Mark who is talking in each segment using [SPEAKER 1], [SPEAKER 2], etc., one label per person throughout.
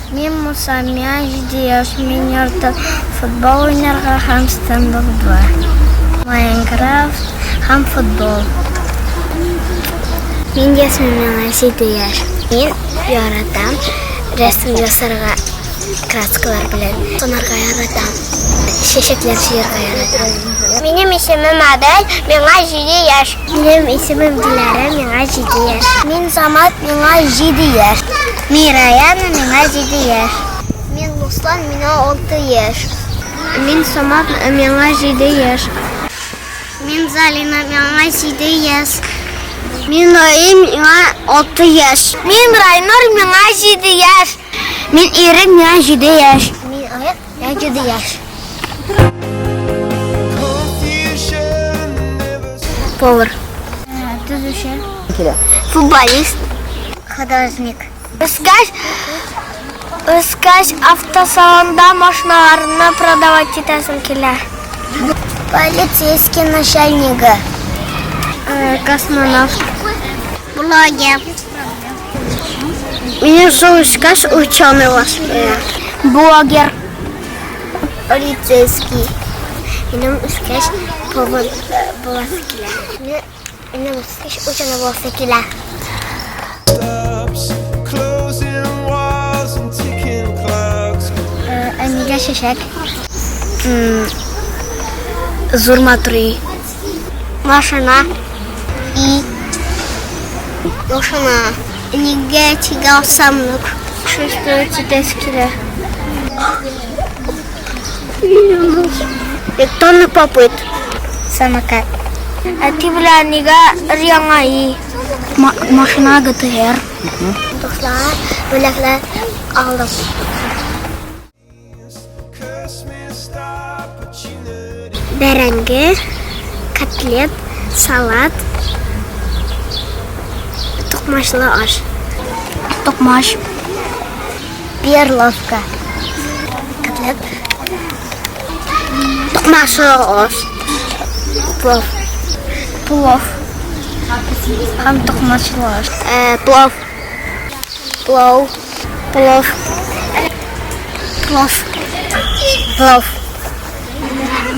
[SPEAKER 1] Мин Муса, миңа җиде яшь, мин яратам футбол уйнарга һәм Standoff 2, Майнкрафт һәм футбол. Мин Ясмин, миңа җиде яшь. Мин яратам рәсем ясарга краскалар белән. Санарга яратам. Чәчәкләр җыярга яратам. Минем исемем Адель, миңа җиде яшь. Минем исемем Диләрә, миңа җиде яшь. Мин Самат, миңа җиде яшь. Мин Раяна, миңа җиде яшь. Мин Руслан, миңа алты яшь. Мин Самат, миңа җиде яшь. Мин Залина, миңа җиде яшь. Мин Наим, миңа алты яшь. Мин Райнур, миңа җиде яшь. Мин Ирек, миңа җиде яшь. Мин Аяк, миңа җиде яшь. Повар. Төзүче. Футболист. Художник. Үскәч, үскәч автосалонда машиналарны продавать итәсем килә. Полицейский начальнигы. Космонавт. Блогер. Минем соң үскәч ученый буласым килә. Блогер. Полицейский. Минем үскәч повар буласы килә. Минем үскәч ученый буласы килә. Әнигә чәчәк. Зур матур өй. Машина. И. Машина. Әнигә тигә алсамлык. Чувствую итәсе килә. Электронный попыт. Самокат. Әти белән әнигә өр-яңа өй. Машина ГТР. Дусларга бүләкләр алдым. Бәрәңге, котлет, салат, токмачлы аш. Токмач. Перловка. Котлет. Токмачлы аш. Плов. Плов. Һәм токмачлы аш. Плов. Плов. Плов. Плов. Плов.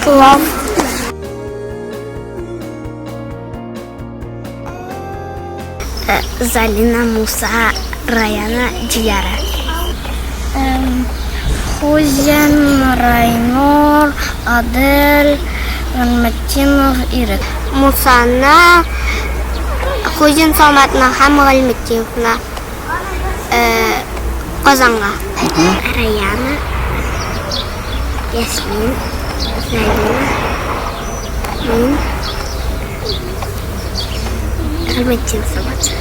[SPEAKER 1] Плов. Залина, Муса, Раяна, Дияра. Хузин, Райнур, Адель, Гыйльметдинов, Ирек. Мусаны, Хузин Саматны һәм Гыйльметдиновны Казанга. Раяна, Ясмин, Залина, мин. Гыйльметдин Самат.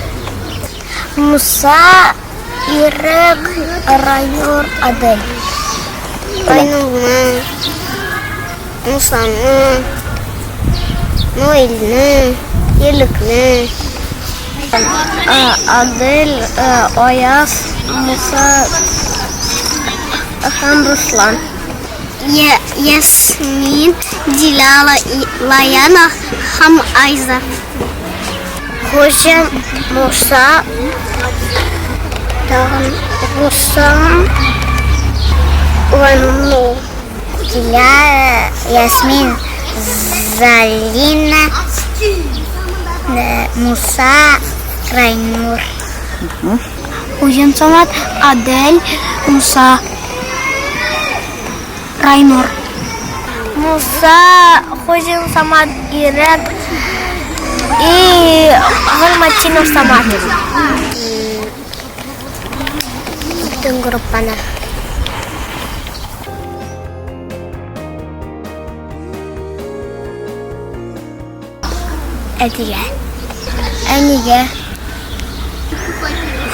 [SPEAKER 1] Муса, Ирек, Райнур, Адель. Райнурны, Мусаны, Наилне, Ирекне. Адель, Аяз, Муса һәм Руслан. Ясмин, Диляла, Лаяна һәм Айза. Хуҗа Муса, тагын Руслан, Райнур. Диляра, Ясмин, Залина, Муса, Райнур. Хуҗин Самат, Адель, Муса, Райнур. Муса, Хуҗин Самат, Ирек и Гыйльметдинов Самат. Бөтен группаны. Әтигә. Әнигә.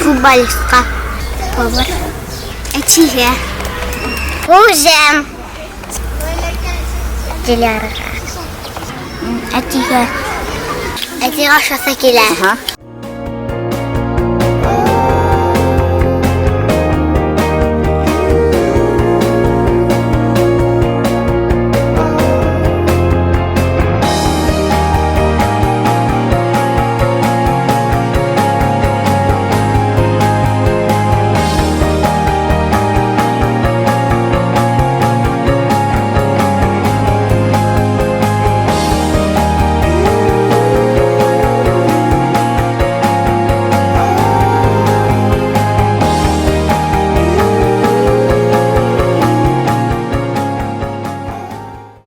[SPEAKER 1] Футболистка. Повар. Әтигә. Үзем. Диләргә. Әтигә. Әтигә ашасы килә.